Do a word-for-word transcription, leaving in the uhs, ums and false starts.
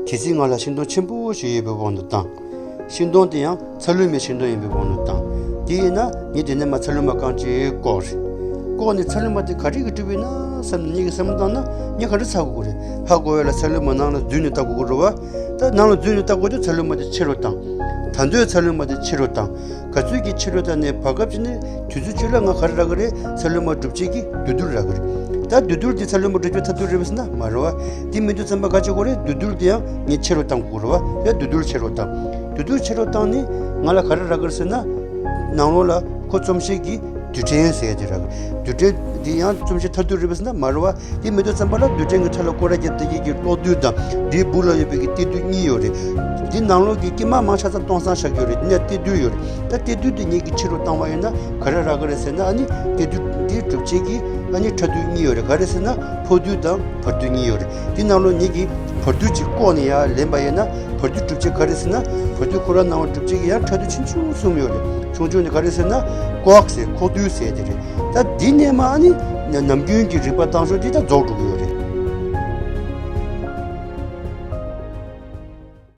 གལ་སྲིད་ང་ལ་ཤིང་སྡོང་ཆེན་པོ་ཞིག་ཡོད་པའི་དབང་དུ་བཏང་། ཤིང་སྡོང་དེ་ཡང་ཚ་ལུ་མའི་ཤིང་སྡོང་ཡིན་པའི་དབང་དུ་བཏང་། དེ་ཡིན་ན་ངས་དེ་ནས་མར་ཚ་ལུ་མ་རྐང་གཅིག་བཀོག་རེད། བཀོག་ནས་ཚ་ལུ་མ་དེ་ག་རེ་གིས་གྲུབ་ཡིན་ན་བསམ་ནས་ངེད་ཀྱིས་བསམ་བློ་བཏང་ན་ངས་ག་འདྲ་ཚ་དགོས་ཀྱི་རེད། ཧ་གོ་བ་ལ་ཚ་ལུ་མ་ནང་ལ་འཛུལ་ནས་ལྟ་དགོས་ཀྱི་རེད་བ། ད་ནང་ལ་འཛུལ་ནས་ལྟ་དགོས་དུས་ཚ་ལུ་མ་དེ་ཆེ་རུ་བཏང་། ད་དུང་ཚ་ལུ་མ་དེ་ཆེ་རུ་བཏང་། ག་ཚོད་ཀྱིས་ཆེ་རུ་བཏང་ནས་བར་སྐབས་ཅིག་ནས་དུས་ཚོད་གཅིག་ལ་ང་ག་རེ་རག་གི་རེད། ཚ་ལུ་མ་སྒྲུབ་བྱེད་ཀྱི་འདུས་རྡུལ་རག་གི་རེད། ད་འདུས་རྡུལ་དེ་ཚ་ལུ་མ་སྒྲུབ་བྱེད་མཐར་ཐུག་རེད་པས་ཟེར་ན་མ་རེད་བ། དེ་མི་འདུག་བསམ་པ་ག་བྱེད་དགོས་རེད། འདུས་རྡུལ་དེ་ཡང་ངས་ཆེ་རུ་བཏང་དགོས་རེད་བ། ཡ་འདུས་རྡུལ་ཆེ་རུ་བཏང་། འདུས་རྡུལ་ཆེ་རུ་བཏང་ནས་ང་ལ་ག་རེ་རག་གི་རེད་ཟེར་ན། ནང་ལོགས་ལ་ཁོ་རྩོམ་བྱེད་ཀྱི་རྡུལ་ཕྲན་ཟེར་དེ་རག་གི་རེད། རྡུལ་ཕྲན་དེ་ཡང་རྩོམ་བྱེད་མཐར་ཐུག་རེད་པས་ཟེར་ན་མ་རེད་བ། དེ་མི་འདུག་བསམ་པ་ལ་རྡུལ་ཕྲན་གྱི་ཁྲོད་ལ་སྐོར་ར་བརྒྱབ་བསྡད་ཀྱི་གི་གློག་རྡུལ་དང་དེའི་སྦུག་ལ་ཡོད་པའི་གི་གཏེར་རྡུལ་གཉིས་ཡོད་རེད། དེ་ནང་ལོགས་ཀྱི་དཀྱིལ་མ་མང་ཆ་ཚང་སྟོང་སང་བཞག་གི་ཡོད་རེད། དེ་ནས་གཏེར་རྡུལ་ཡོད་རེད། ད་གཏེར་རྡུལ་དེ་ངེད་ཀྱིས་ཆེ་རུ་བཏང་བ་ཡིན་ན་ག་རེ་རག་གི་རེད་ཟེར་ན། ཨ་ནི་གཏེར་རྡུལ་དེ་སྒྲུབ་བྱེད་ཀྱི་ཨ་ནི་ཕྲ་རྡུལ་གཉིས་ཡོད་རེད། ག་རེ་ཟེར་ན་ཕོ་རྡུལ་དང་བར་རྡུལ་གཉིས་ཡོད་རེད། དེ་ནང་ལོགས་ངེད་ཀྱིས་བར་རྡུལ་གཅིག་བཀོག་ནས་ཡར་ལེན་པ་ཡིན་ན་བར་རྡུལ་སྒྲུབ་བྱེད་ག་རེ་ཟེར་ན། བར་རྡུལ་ཁོ་རང་ནང་བ་སྒྲུབ་བྱེད་ཀྱི་ཡང་ཕྲ་རྡུལ་ཆུང་ཆུང་གསུམ་ཡོད་རེད། ཆུང་ཆུང་དེ་ག་རེ་ཟེར་ན་ཀོག་ཟེར། ཁོག་རྡུལ་ཟེར་དེ་རེད། ད་འདི་ནས་མར་ཨ་ནི་ནམ་རྒྱུན་གྱི་རིག་པ་བཏང་ཕྱོགས་འདི་ད་རྫོགས་འགྲོ་གི་ཡོད་རེད།